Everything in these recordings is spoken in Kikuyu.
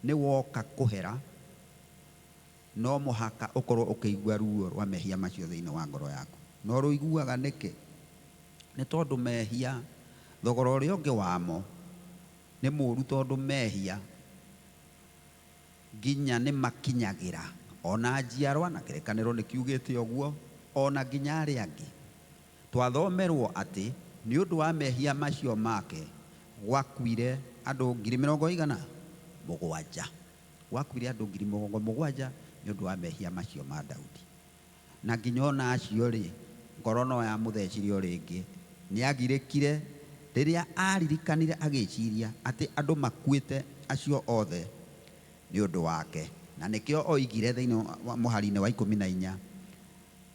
Nĩ woka kũhera, no mũhaka ũkorwo ũkĩigua ruo rwa mehia macio thĩinĩ wa ngoro yaku. Na ũrũiguaga nĩkĩ? Nĩ tondũ mehia, thogora ũrĩa ũngĩ wamo nĩ mũũru tondũ mehia nginya nĩ makinyagĩra ona njiarwa, na kĩrĩkanĩro nĩ kiugĩte ũguo, ona nginya arĩa angĩ. Twathomerwo atĩ nĩ ũndũ wa mehia macio make gwakuire andũ 700,000 igana? 7. Gwakuire andũ 70,000 nĩ ũndũ wa mehia macio ma Daudi. Na nginya o na acio-rĩ, ngoro no yamũthecire o rĩngĩ. Nĩagirĩkire rĩrĩa aaririkanire agĩciria atĩ andũ makuĩte acio othe nĩ ũndũ wake. Na nĩkĩo oigire thĩinĩ wa mũhari-inĩ wa 14,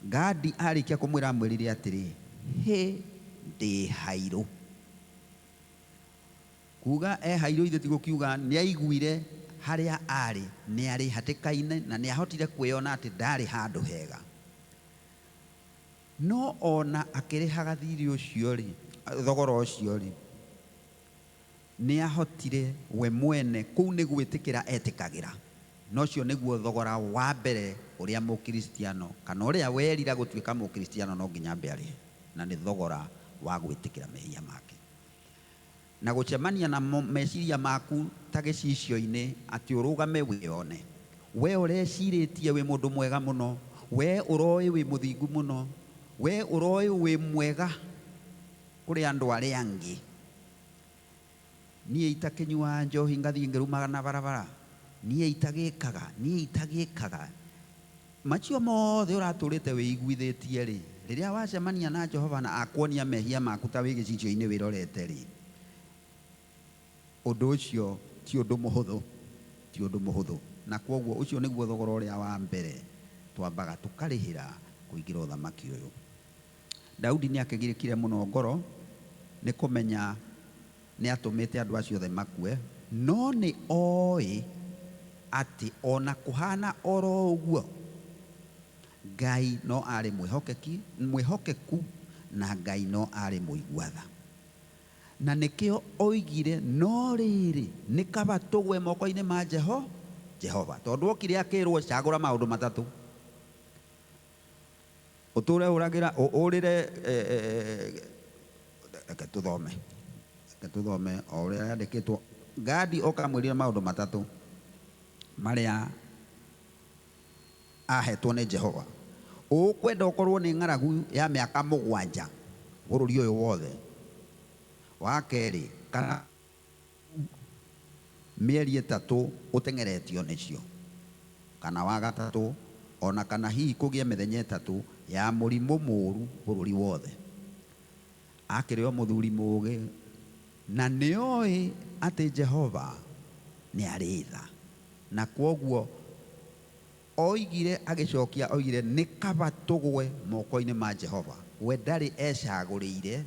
Gadi aarĩkia kũmwĩra amwĩrire atĩrĩ, Hĩ, ndĩ hairũ! Kuuga e hairũ ithe ti gũkiuga nĩaiguire harĩa aarĩ nĩarĩ hatĩka-inĩ na nĩahotire kwĩona atĩ ndaarĩ handũ hega. No o na akĩrĩhaga thiirĩ ũcio-rĩ, thogora ũcio-rĩ, nĩahotire we mwene, kũu nĩ gwĩtĩkĩra etĩkagĩra. Na ũcio nĩguo thogora wa mbere ũrĩa Mũkristiano, kana ũrĩa werira gũtuĩka Mũkristiano no nginya ambe arĩhe, na nĩ thogora wa gwĩtĩkĩra mehia make. Na gũcemania na meciria maku ta gĩcicio-inĩ atĩ ũrũgame wĩyone. Wee ũrecirĩtie wĩ mũndũ mwega mũno, wee ũroĩ wĩ mũthingu mũno, wee ũroĩ wĩ mwega kũrĩ andũ arĩa angĩ. Niĩ itakĩnyuaga njohi ngathiĩ ngĩrumaga na barabara? Niĩ itagĩkaga? Niĩ itagĩkaga? Macio mothe ũratũrĩte wĩiguithĩtie-rĩ, rĩrĩa wacemania na Jehova na akuonia mehia maku ta wĩ gĩcicio-inĩ wĩrorete-rĩ, ũndũ ũcio ti ũndũ mũhũthũ, ti ũndũ mũhũthũ. Na kwoguo ũcio nĩguo thogora ũrĩa wa mbere twambaga tũkarĩhĩra kũingĩra ũthamaki ũyũ. Daudi nĩakĩgirĩkire mũno ngoro nĩ kũmenya nĩatũmĩte andũ acio othe makue, no nĩ oĩ atĩ o na kũhana oro ũguo, Ngai no aarĩ mwĩhokeki, mwĩhokeku na Ngai no aarĩ mũigua tha. Na nĩkĩo oigire, No rĩrĩ, nĩ kaba tũgwe moko-inĩ ma Jeho, Jehova. Tondũ okire akĩrwo, cagũra maũndũ matatũ. Ũtũũre ũragĩra, ũrĩre, reke tũthome, reke tũthome o ũrĩa yandĩkĩtwo. Gadi oka amwĩrire maũndũ matatũ marĩa ahetwo nĩ Jehova. Ũkwenda ũkorwo nĩ ng'aragu ya mĩaka 7 bũrũri ũyũ wothe? Wa kerĩ, kana mĩeri ĩtatũ ũteng'eretio nĩcio, kana wa gatatũ, o na kana hihi kũgĩe mĩthenya ĩtatũ ya mũrimũ mũũru bũrũri wothe. Akĩrĩ o mũthuri mũũgĩ, na nĩoĩ atĩ Jehova nĩarĩ tha, na kwoguo oigire agĩcokia oigire, Nĩ kaba tũgwe moko-inĩ ma Jehova, we ndarĩ ecagũrĩire.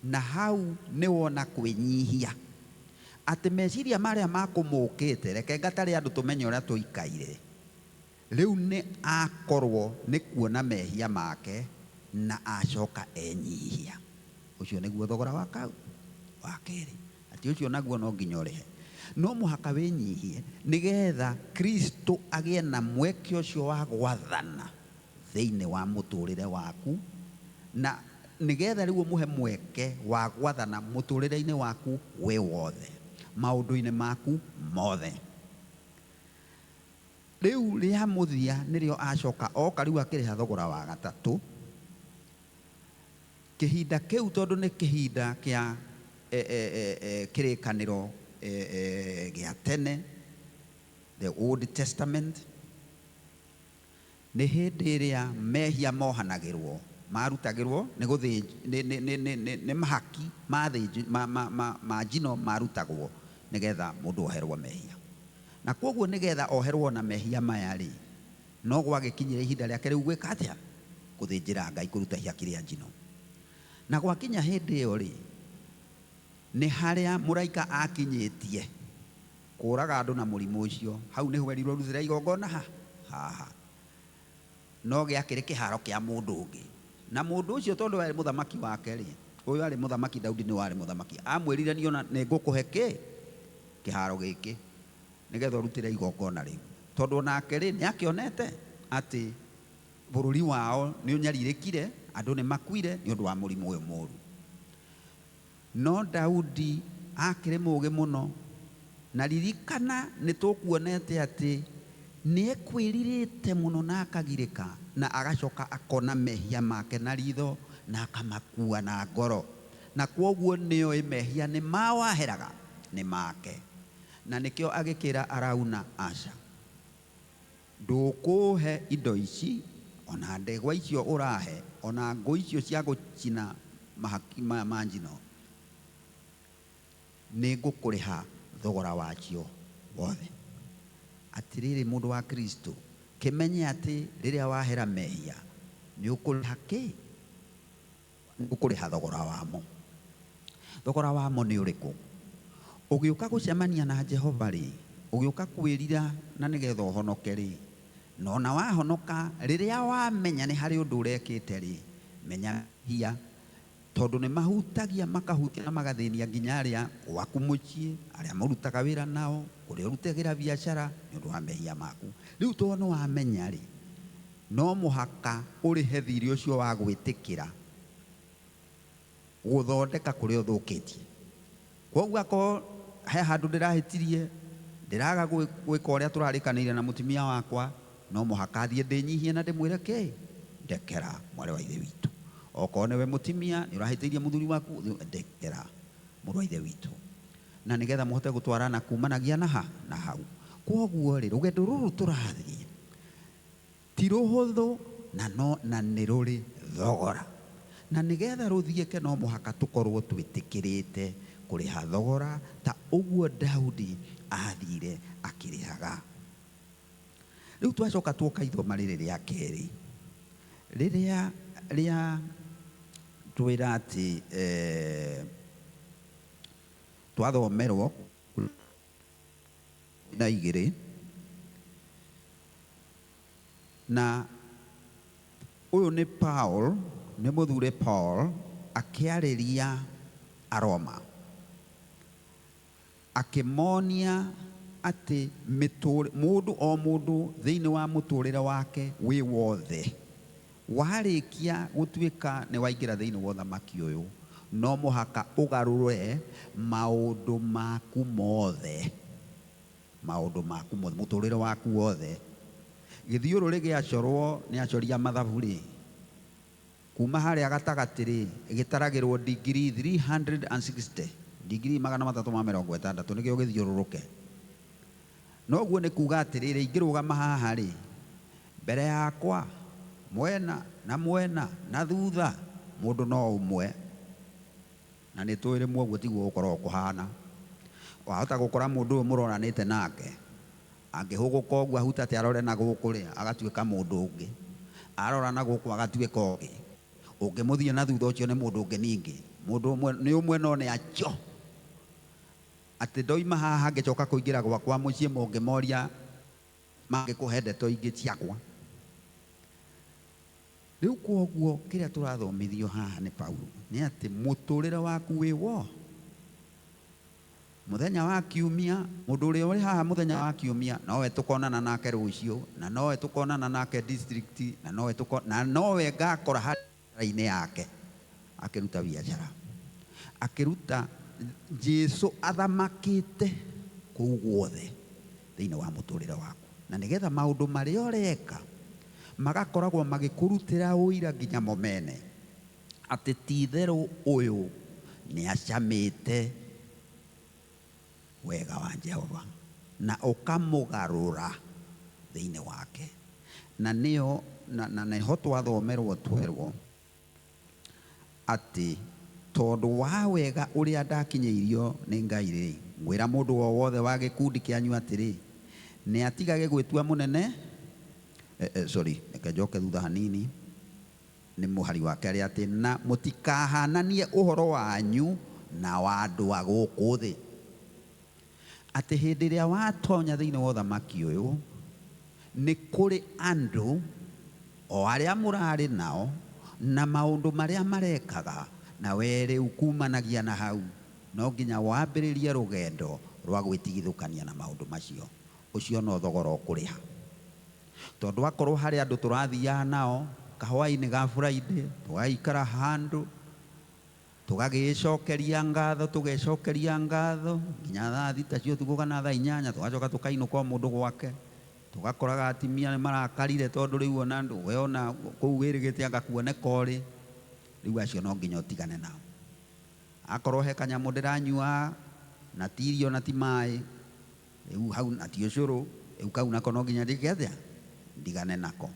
Na hau nĩ wona kwĩnyihia. Atĩ meciria marĩa makũmũkĩte, reke ngatare andũ tũmenye ũrĩa tũikaire. Rĩu nĩ akorwo nĩ kuona mehia make na acoka enyihia. Ũcio nĩguo thogora wa kau? Wa kerĩ. Atĩ ũcio naguo no nginya ũrĩhe. No mũhaka wĩnyihie nĩgetha Kristo agĩe na mweke ũcio wa gwathana thĩinĩ wa mũtũrĩre waku, na nĩgetha rĩu ũmũhe mweke wa gwathana mũtũrĩre-inĩ waku wĩ wothe, maũndũ-inĩ maku mothe. Rĩu rĩa mũthia nĩrĩo acoka oka rĩu akĩrĩha thogora wa gatatũ. Kĩhinda kĩu tondũ nĩ kĩhinda kĩa kĩrĩkanĩro gĩa tene, the Old Testament, Nĩ hĩndĩ ĩrĩa mehia mohanagĩrwo, marutagĩrwo nĩ gũthĩnj, nĩ, nĩ, nĩ, nĩ, nĩ, nĩ mahaki ma thĩnj, ma, ma, ma, ma njino marutagwo nĩgetha mũndũ oherwo mehia. Na kwoguo nĩgetha oherwo na mehia maya-rĩ, no gwagĩkinyire ihinda rĩake rĩu gwĩka atĩa? Gũthĩnjĩra Ngai, kũruta ihaki rĩa njino. Na gwakinya hĩndĩ ĩyo-rĩ, nĩ harĩa mũraika akinyĩtie Kũũraga andũ na mũrimũ ũcio. Hau nĩho werirwo rutĩra igongona ha? Haha. No gĩakĩrĩ kĩharo kĩa mũndũ ũngĩ. Na mũndũ ũcio tondũ arĩ mũthamaki wake-rĩ, ũyũ arĩ mũthamaki, Daudi nĩwe warĩ mũthamaki, amwĩrire niĩ ona nĩngũkũhe kĩ? Kĩharo gĩkĩ. Nĩgetha ũrutĩre igongona rĩu. Tondũ onake rĩ, nĩ akĩonete atĩ bũrũri wao nĩ ũnyarirĩkire, andũ nĩ makuire nĩ ũndũ wa mũrimũ ũyũ mũru. No Daudi akĩrĩ mũũgĩ mũno, na ririkana nĩ tũkuonete atĩ nĩ ekwĩrirĩte mũno na akagirĩka, na agacoka akona mehia make na ritho na akamakua na ngoro. Na kwoguo nĩoĩ mehia nĩ mawaheraga nĩ make. Na nĩkĩo agĩkĩra Arauna, aca, ndũkũhe indo ici, ona ndegwa icio ũrahe, ona ngũ icio cia gũcina mahaki ma njino, nĩ ngũkũrĩha thogora wacio wothe. Atĩrĩrĩ mũndũ wa Kristo, kĩmenye atĩ rĩrĩa wahera mehia nĩ ũkũrĩha kĩ? Nĩ ũkũrĩha thogora wamo. Thogora wamo nĩ ũrĩkũ? Ũgĩũka gũcemania na Jehova rĩ, ũgĩũka kwĩrira na nĩgetha ũhonoke rĩ, na ona wahonoka rĩrĩa wamenya nĩ harĩ ũndũ ũrekĩte rĩ, menya mehia, tondũ nĩ mahutagia makahutia na magathĩnia nginya arĩa gwaku mũciĩ, arĩa mũrutaga wĩra nao, kũrĩa ũrutagĩra biacara nĩ ũndũ wa mehia maku. Rĩu tondũ nĩ wamenya rĩ, no mũhaka ũrĩhe thirĩ ũcio wa gwĩtĩkĩra gũthondeka kũrĩa ũthũkĩtie. Kwoguo akorwo he handũ ndĩrahĩtirie, ndĩraga gwĩka ũrĩa tũrarĩkanĩire na mũtumia wakwa, no mũhaka thiĩ ndĩnyihie na ndĩmwĩre kĩ, ndekera mwarĩ wa ithe witũ. Okorwo nĩwe mũtumia nĩ ũrahĩtĩirie mũthuri waku, ndekera mũrũ wa ithe witũ. Na nĩgetha mũhote gũtwarana kumanagia na ha na hau. Kwoguo rĩ, rũgendo rũrũ tũrathiĩ ti rũhũthũ na no na nĩ rũrĩ thogora. Na nĩgetha rũthiĩke no mũhaka tũkorwo twĩtĩkĩrĩte kũrĩha thogora ta ũguo Daudi athire akĩrĩhaga. Rĩu twacoka tuoka ithoma rĩrĩ rĩa kerĩ, rĩrĩa rĩa twĩra atĩ twathomerwo na igĩrĩ, na ũyũ nĩ Paul, nĩ mũthure Paul akĩarĩria Aroma, akĩmonia atĩ mũndũ o mũndũ thĩinĩ wa mũtũrĩre wake wĩ wothe warĩkia gũtuĩka nĩ waingĩra thĩinĩ wa ũthamaki ũyũ, no mũhaka ũgarũre maũndũ maku mothe, maũndũ maku mothe, mũtũrĩre waku wothe. Gĩthiũrũrĩ gĩacorwo nĩ acori a mathabu rĩ, kuma harĩa gatagatĩ rĩ, gĩtaragĩrwo degree 360, degree magana matatũ ma mĩrongo ĩtandatũ nĩkĩo gĩthiũrũrũke. Noguo nĩ kuga atĩrĩrĩ, ingĩrũgama haha rĩ, mbere yakwa mwena na mwena na thutha mũndũ no ũmwe, na nĩ tũĩ rĩmwe ũguo tiguo gũkoragwo kũhana. Wahota gũkora mũndũ ũyũ mũroranĩte nake angĩhũgũka ũguo ahutate arore na gũkũ rĩ, agatuĩka mũndũ ũngĩ, arora na gũkũ agatuĩka ũngĩ, ũngĩmũthiĩ na thutha ũcio nĩ mũndũ ũngĩ ningĩ, mũndũ ũmwe nĩ ũmwe no nĩ acio. Atĩ ndoima haha ngĩcoka kũingĩra gwakwa mũciĩ, mũngĩmoria mangĩkũhe ndeto ingĩ ciakwa. Rĩu kwoguo kĩrĩa tũrathomithio haha nĩ Paulo nĩ atĩ mũtũrĩre waku wĩ wo mũthenya wa kiumia, mũndũ ũrĩa ũrĩ haha mũthenya wa kiumia nowe tũkonana nake rũciũ, na nowe tũkonana nake district, na nowe na nowe ngakora harĩ-inĩ yake akĩruta biacara, akĩruta Jesu athamakĩte kũu guothe thĩinĩ wa mũtũrĩre waku, na nĩgetha maũndũ marĩa ũreka magakoragwo magĩkũrutĩra ũira nginya mo mene atĩ ti itherũ ũyũ nĩ acamĩte wega wa Jehova na ũkamũgarũra thĩinĩ wake. Na nĩyo na nĩho twathomerwo twerwo atĩ tondũ wa wega ũrĩa ndakinyĩirio nĩ Ngai rĩ, ngwĩra mũndũ o wothe wa gĩkundi kĩanyu atĩrĩ, nĩ atigage gwĩtua mũnene. Sorry, reke njoke thutha hanini. Nĩ mũhari wa kerĩ atĩ na mũtikahananie ũhoro wanyu na wa andũ a gũkũ thĩ, atĩ hĩndĩ ĩrĩa watonya thĩinĩ wa ũthamaki ũyũ nĩ kũrĩ andũ o arĩa mũrarĩ nao na maũndũ marĩa marekaga, na we rĩu kumanagia na hau no nginya wambĩrĩrie rũgendo Rwa gwĩtigithũkania na maũndũ macio. Ũcio no thogora ũkũrĩha. Tondũ akorwo harĩ andũ tũrathiaga nao kahwaĩ-inĩ ga Friday, tũgaikara handũ, tũgagĩcokeria ngatho, tũgecokeria ngatho nginya thaa 6 cia ũtukũ kana thaa 8, tũgacoka tũkainũka o mũndũ gwake. Tũgakoraga atimia nĩ marakarire tondũ rĩu ona ndũ, we ona kũu wĩrĩgĩte anga kuoneka ũrĩ, rĩu acio no nginya ũtigane nao. Akorwo he kanyamũ ndĩranyua na ti irio na ti maĩ, rĩu hau na ti ũcũrũ, rĩu kau nako no nginya ndĩke atĩa? Ndigane nako.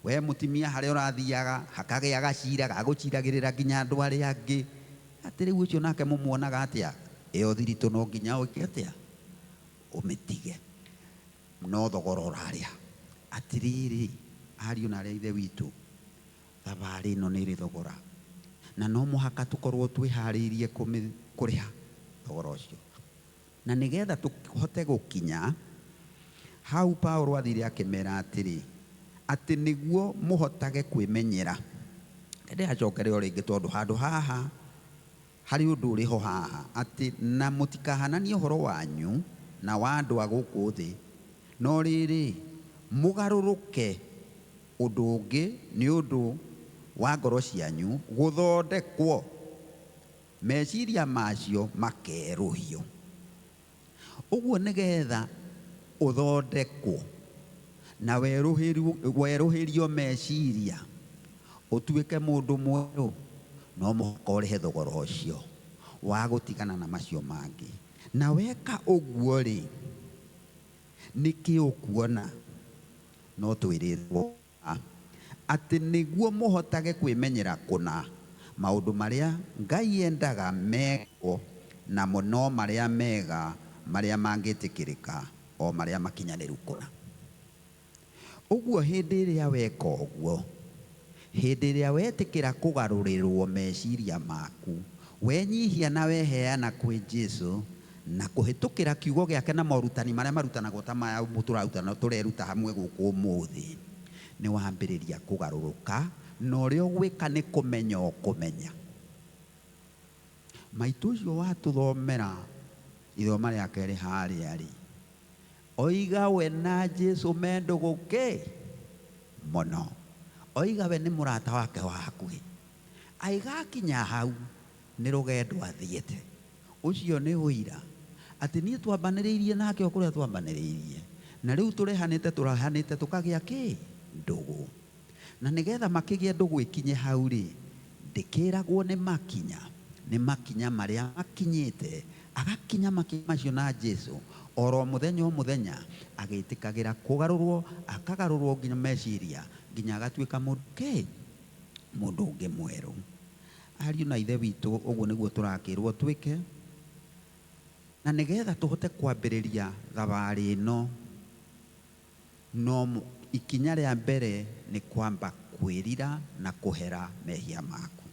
We mũtimia harĩa ũrathiaga hakagĩa gacira gagũciragĩrĩra nginya andũ arĩa angĩ, atĩ rĩu ũcio nake mũmuonaga atĩa? Ĩyo thiritũ no nginya ũke atĩa? Ũmĩtige. No thogora ũrarĩha. Atĩrĩrĩ, ariũ na arĩa ithe witũ, thabarĩ ĩno nĩ ĩrĩ thogora, na no mũhaka tũkorwo twĩharĩirie kũrĩha thogora ũcio. Na nĩgetha tũhote gũkinya hau, Paulo athire akĩmera atĩrĩ, atĩ nĩguo mũhotage kwĩmenyera. Ndĩracokere o rĩngĩ tondũ handũ haha harĩ ũndũ ũrĩ ho haha, atĩ na mũtikahananie ũhoro wanyu na wa andũ a gũkũ thĩ, no rĩrĩ mũgarũrũke ũndũ ũngĩ nĩ ũndũ wa ngoro cianyu gũthondekwo, meciria macio makerũhio. Ũguo nĩgetha ũthondekwo na werũhĩrio meciria ũtuĩke mũndũ mwerũ, no mũhaka ũrĩhe thogora ũcio wa gũtigana na macio mangĩ. Na weka ũguo rĩ, nĩkĩ ũkuona? No twĩrĩtwo atĩ nĩguo mũhotage kwĩmenyera kũna maũndũ marĩa Ngai endaga mekwo, namo no marĩa mega marĩa mangĩtĩkĩrĩka, o marĩa makinyanĩru kũna. Ũguo hĩndĩ ĩrĩa weka ũguo, hĩndĩ ĩrĩa wetĩkĩra kũgarũrĩrwo meciria maku, wenyihia na weheana kwĩ Jesũ na kũhĩtũkĩra kiugo gĩake na morutani marĩa marutanagwo ta maya tũrarutana tũreruta hamwe gũkũ ũmũthĩ, nĩ wambĩrĩria kũgarũrũka, na ũrĩa ũgwĩka nĩ kũmenya ũkũmenya. Maitũ ũcio watũthomera ithoma rĩa kerĩ harĩa rĩ, oiga we na Jesũ me ndũgũ kĩ mũno, oiga we nĩ mũrata wake wa hakuhĩ. Aigakinya hau nĩ rũgendo athiĩte. Ũcio nĩ ũira atĩ niĩ twambanĩrĩirie nake o kũrĩa twambanĩrĩirie, na rĩu tũrehanĩte tũrahanĩte tũkagĩa kĩ ndũgũ. Na nĩgetha makĩgĩe ndũgũ ĩkinye hau rĩ, ndĩkĩragwo nĩ makinya, nĩ makinya marĩa makinyĩte, agakinya makinya macio na Jesũ oro mũthenya o mũthenya, agĩtĩkagĩra kũgarũrwo, akagarũrwo nginya meciria, nginya agatuĩka mũndũ kĩ mũndũ ũngĩ mwerũ. Ariũ na ithe witũ, ũguo nĩguo tũrakĩrwo twĩke, na nĩgetha tũhote kwambĩrĩria thabarĩ ĩno, no ikinya rĩa mbere nĩ kwamba kwĩrira na kũhera mehia maku.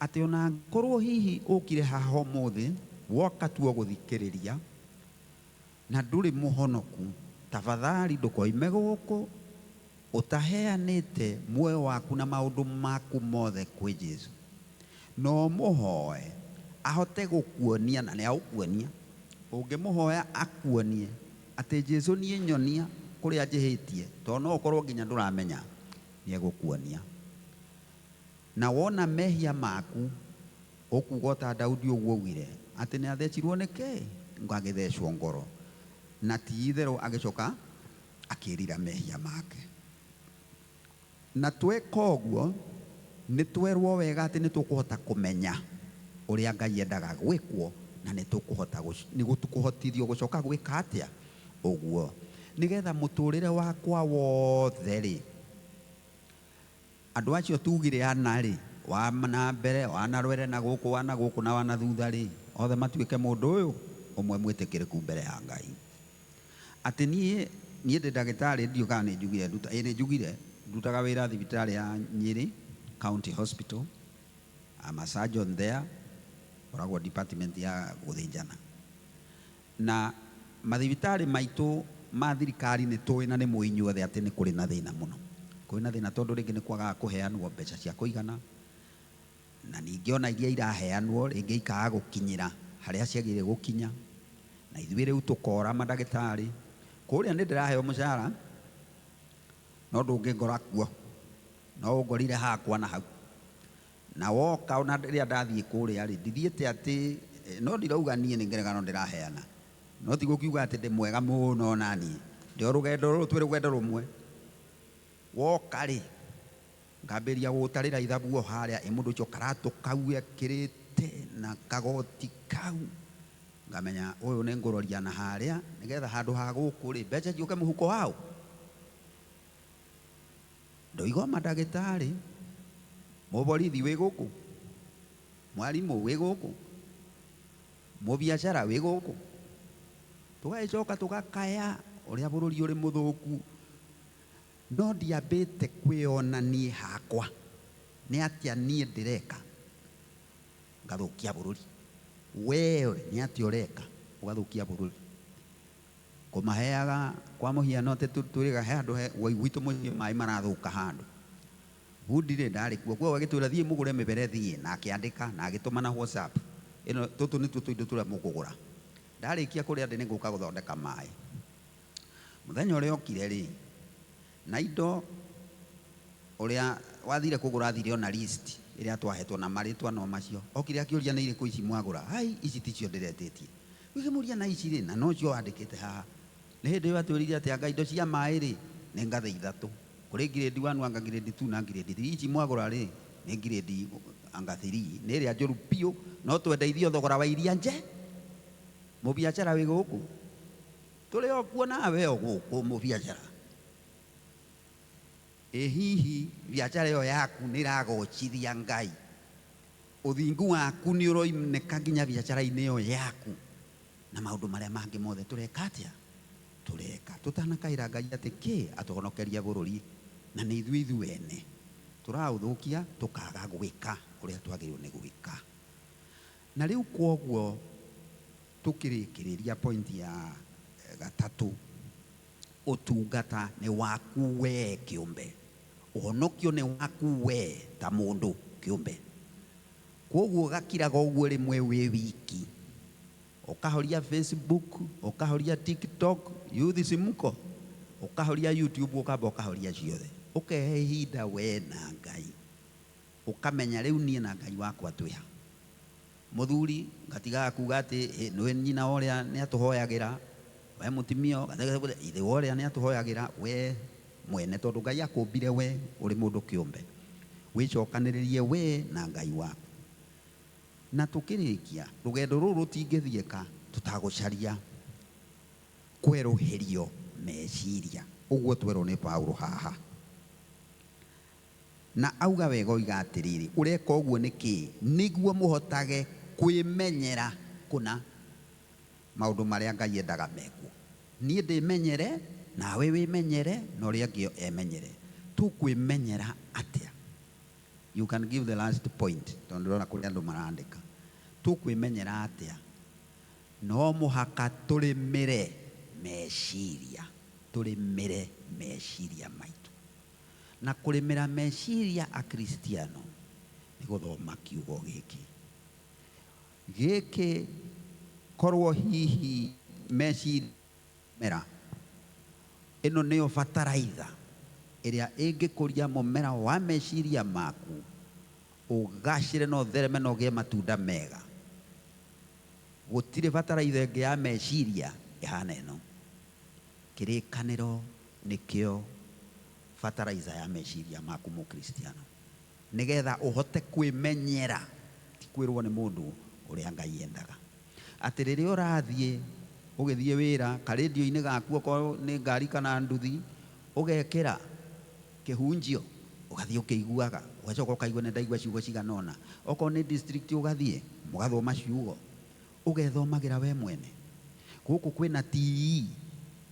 Atĩ ona angĩkorwo hihi ũkire haha ũmũthĩ, woka tu o gũthikĩrĩria na ndũrĩ mũhonoku, tafadhali ndũkoime gũkũ ũtaheanĩte muoyo waku na maũndũ maku mothe kwĩ Jesũ. No mũhoe ahote gũkuonia, na nĩ agũkuonia. Ũngĩmũhoya akuonie atĩ Jesũ niĩ nyonia kũrĩa njĩhĩtie, tondũ no ũkorwo nginya ndũramenya, nĩ egũkuonia. Na wona mehia maku, ũkuga ta Daudi ũguo augire, atĩ nĩ athecirwo nĩ kĩ? Agĩthecwo ngoro. Na ti itherũ agĩcoka akĩrira mehia make. Na tweka ũguo, nĩ twerwo wega atĩ nĩ tũkũhota kũmenya ũrĩa Ngai endaga gwĩkwo, na nĩ tũkũhota nĩ gũtũkũhotithio gũcoka gwĩka atĩa ũguo, nĩgetha mũtũrĩre wakwa wothe rĩ, andũ acio tugire ana rĩ, wa na mbere, wa na rwere, na gũkũ, wa na gũkũ, na wa na thutha rĩ, othe matuĩke mũndũ ũyũ ũmwe mwĩtĩkĩrĩku mbere ya Ngai. Atĩ niĩ ndĩ ndagĩtarĩ, ndiũĩ kana nĩ njugire nduta, ĩ nĩ njugire ndutaga wĩra thibitarĩ ya Nyĩrĩ County Hospital. I'm a surgeon there, ngoragwo department ya gũthĩnjana. Na mathibitarĩ maitũ ma thirikari nĩ tũĩ na nĩ mũĩ inyuothe atĩ nĩ kũrĩ na thĩna mũno. Kũrĩ na thĩna tondũ rĩngĩ nĩ kwagaga kũheanwo mbeca cia kũigana, na ningĩ ona iria iraheanwo rĩngĩ ikaga gũkinyĩra harĩa ciagĩrĩire gũkinya. Na ithuĩ rĩu tũkora mandagĩtarĩ kũrĩa nĩ ndĩraheo mũcara no ndũngĩngora kuo, no ũngorire hakwa na hau. Na woka ona rĩrĩa ndathiĩ kũrĩa rĩ, ndithiĩte atĩ no ndirauga niĩ nĩ ngerekano ndĩraheana, no ti gũkiuga atĩ ndĩ mwega mũno naniĩ, ndĩ o rũgendo rũrũ twĩ rũgendo rũmwe. Woka rĩ, ngambĩrĩria gũgũtarĩra ithabu o harĩa, ĩ mũndũ ũcio karatũ kau ekĩrĩte na kagoti kau, ngamenya ũyũ nĩ ngũroria na harĩa nĩgetha handũ ha gũkũ rĩ mbeca ciũke mũhuko wao. Ndoiga o mandagĩtarĩ, mũborithi wĩ gũkũ, mwarimũ wĩ gũkũ, mũbiacara wĩ gũkũ, tũgagĩcoka tũgakaya ũrĩa bũrũri ũrĩ mũthũku. No ndiambĩte kwĩona niĩ hakwa nĩ atĩa niĩ ndĩreka ngathũkia bũrũri. Wewe nĩ atĩa ũreka ũgathũkia bũrũri? Kũmaheaga kwa mũhiano atĩ twĩrĩga he handũ gwitũ mũciĩ maĩ marathũka handũ, bundi rĩ ndarĩ kuo, koguo agĩtwĩra thiĩ mũgũre mĩberethi, na akĩandĩka na agĩtũma na WhatsApp, ĩno tũtũ nĩtuo tũindo tũrĩa mũkũgũra. Ndarĩkia kũrĩa ndĩ nĩngũka gũthondeka maĩ. Mũthenya ũrĩa okire rĩ, na indo ũrĩa wathire kũgũra athire ona list ĩrĩa twahetwo na marĩtwa no macio. Okire akĩũria nĩ irĩkũ ici mwagũra? Ai, ici ticio ndĩretĩtie. Ũkĩmũria na ici rĩ, na nocio wandĩkĩte haha. Nĩ hĩndĩ ĩyo atwĩrire atĩ anga indo cia maĩ rĩ, nĩ ngathĩ ithatũ. Kũrĩ grade 1, anga grade 2 na grade 3. Ici mwagũra rĩ, nĩ grade anga 3. Nĩ ĩrĩa njũru biũ, no twendeithio thogora wa iria nje. Mũbiacara wĩ gũkũ? Tũrĩ o kuo nawe o gũkũ mũbiacara. Ĩ hihi biacara ĩyo yaku nĩ ĩragocithia Ngai? Ũthingu waku nĩ ũroinĩka nginya biacara-inĩ ĩyo yaku na maũndũ marĩa mangĩ mothe tũreka atĩa? Tũreka. Tũtanakaĩra Ngai atĩ kĩ atũhonokerie bũrũri, na nĩ ithuĩ ithuĩ ene tũraũthũkia tũkaga gwĩka ũrĩa twagĩrĩirwo nĩ gwĩka. Na rĩu kwoguo tũkĩrĩkĩrĩria point ya gatatũ, ũtungata nĩ waku we kĩũmbe, ũhonokio nĩ waku we ta mũndũ kĩũmbe. Kwoguo gakiraga ũguo rĩmwe wĩ wiki, ũkahoria Facebook, ũkahoria TikTok, youth simko, ũkahoria YouTube, ũkamba ũkahoria ciothe, ũkehe ihinda we na Ngai, ũkamenya rĩu niĩ na Ngai wakwa twĩ ha. Mũthuri ngatigaga kuga atĩ nĩwe nyina ũrĩa nĩ atũhoyagĩra, we mũtumia ithe ũrĩa nĩ atũhoyagĩra, we mwene, tondũ Ngai akũmbire we ũrĩ mũndũ kĩũmbe, wĩcokanĩrĩrie we na Ngai waku. Na tũkĩrĩkia rũgendo rũrũ rũtingĩthiĩka tũtagũcaria kwerũhĩrio meciria, ũguo twerwo nĩ Paulo haha. Na auga wega oiga atĩrĩrĩ, ũreka ũguo nĩkĩ? Nĩguo mũhotage kwĩmenyera kũna maũndũ marĩa Ngai endaga mekwo. Niĩ ndĩmenyere, nawe wĩmenyere, na ũrĩa ũngĩ emenyere. Tũkwĩmenyera atĩa? You can give the last point, tondũ ndĩrona kũrĩ andũ marandĩka. Tũkwĩmenyera atĩa? No mũhaka tũrĩmĩre meciria, tũrĩmĩre meciria maitũ. Na kũrĩmĩra meciria Akristiano nĩ gũthoma kiugo gĩkĩ. Gĩkĩ korwo hihi meciria mera ĩno nĩyo bataraitha ĩrĩa ĩngĩkũria mũmera wa meciria maku ũgacĩre na ũthereme na ũgĩe matunda mega. Gũtirĩ bataraitha ĩngĩ ya meciria ĩhana ĩno. Kĩrĩkanĩro nĩkĩo bataraitha ya meciria maku mũkristiano, nĩgetha ũhote kwĩmenyera, ti kwĩrwo nĩ mũndũ ũrĩa Ngai endaga. Atĩ rĩrĩa ũrathiĩ ũgĩthiĩ wĩra karendio-inĩ gaku, okorwo nĩ ngari kana nduthi, ũgekĩra kĩhunjio ũgathiĩ ũkĩiguaga, ũgacoka ũkaigua nĩ ndaigua ciugo cigana ũna. Okorwo nĩ district ũgathiĩ mũgathoma ciugo, ũgethomagĩra we mwene. Gũkũ kwĩna TE,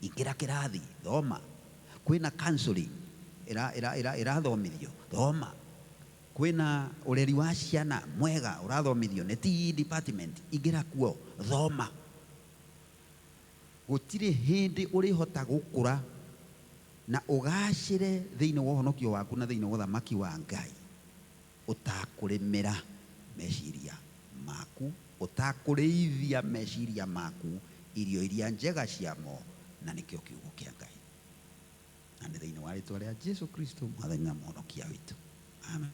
ingĩra kĩrathi thoma. Kwĩna counseling ĩrathomithio, thoma. Kwĩna ũreri wa ciana mwega ũrathomithio nĩ TE department, ingĩra kuo thoma. Gũtirĩ hĩndĩ ũrĩhota gũkũra na ũgacĩre thĩinĩ wa ũhonokio waku na thĩinĩ wa ũthamaki wa Ngai ũtakũrĩmĩra meciria maku, ũtakũrĩithia meciria maku Irio iria njega ciamo, na nĩkĩo kiugo kĩa Ngai. Na nĩ thĩinĩ wa rĩtwa rĩa Jesu Kristo, Mwathani na Mũhonokia witũ. Amen.